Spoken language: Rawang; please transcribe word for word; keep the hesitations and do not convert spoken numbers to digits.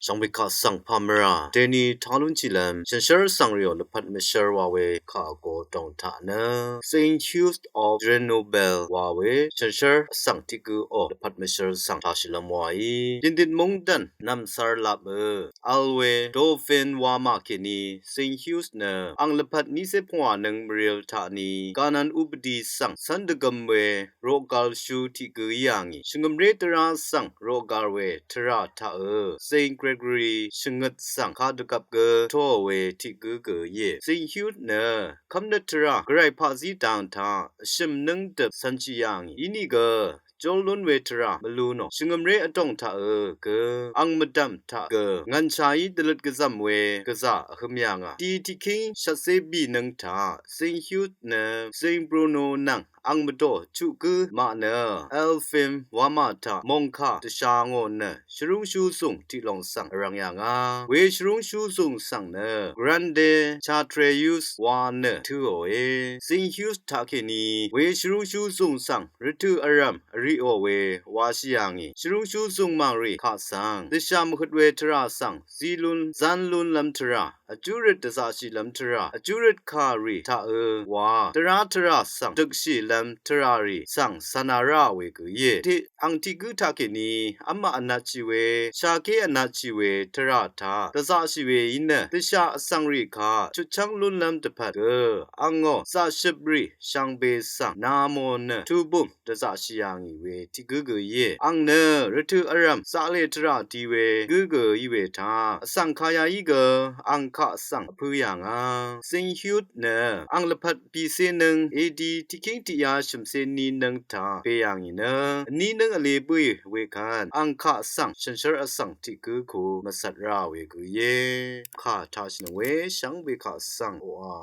Shvngbe kaq svng pàmvrà deni talún chìlvm shànshér svng rìò lvpat mvshvr wa we kaq vgo dòng taq nø Saint Hughes of Grenoble wa we shànshér svng tiq gø ò lvpat mvshvr svng tashìlvm waí yvndit mungdv̀n nv̀msvr lapø vl we Dauphin wamà kèní Saint Hughes nø ang lvpat niqcé pvngwà nøng mvril taq ni Kanan upadi svng cv́n dvgøm we roqgalshú tiq gø í yà ngì. Shvngø̀mré tvrá svng roqgal we tvrà taqø Saint Gregory shvngøt svng kadvgvp gø toò we tiq gø gø íe. Saint Hughes nø kv́mnøt tvrà gvray paqzí dang taq vshø̀m nǿng døp cv̄nshì yà ngì. Inìgø jól lún we tvrà mvlu nò shvngø̀mré vdòng taqø gø ang mvdv̀m taq gø ngv̀nshaí dvløt gvzv̀m we gvzà vhø̄m yà ngà. Di tiqkíng shvtcé bì nøng taq Saint Hughes nø Saint Bruno nvng ang mvdò chuq gǿ maq nø Elphin wamà taq mòngkà dvsha ngò nø shvrúngshú zùng tiqlòng svng vrvng yà ngà. We shvrúngshú zùng svng nø Grande Chartreuse wa nø tø̄òe. Saint Hughes taqkèní we shvrúngshú zùng svng rvtø̀ vrv̀m vriqò we washì yà ngì. Shvrúngshú zùng màngrì kaq svng dvsha mvhøt we tvrà svng zí lún zán lúnlv́m tvrà, vjúrøt dvzaqshìlv́m tvrà, vjúrøt kàrì taqø wa dvrá tvrà svng døkshìlv́m tvràrì svng cv̄n a ráà we gø íe. Tiq ang tiq gǿ taqkèní v́maq vnatshì we, shaké vnatshì we tvrà taq dvzaqshì we í nø dvsha vsvng rì kaq chutchv́ng lúnlv́m dvpvt gø angò zaqshøprì shvngbe svng namò nø tubùm dvzaqshì yà ngì we tiq gǿ gø íe. Ang nø rvtø̀ vrv̀m zaqlè tvrà di we gǿ gø í we taq vsvng kayá í gø ang kaq svng vpø̄ yà ngà. Saint Hughes nø ang lvpat bìcé nøng A D tiqkíng tiqyá shø̀mcé ní nøng taq pè yà ngì nø vní nøng vlē bǿì we kvt ang kaq svng shànshér vsvng tiq gǿ ku mvcvt ráà we gø íe. Kà taqshìnøng we shvngbe kaq svng oqà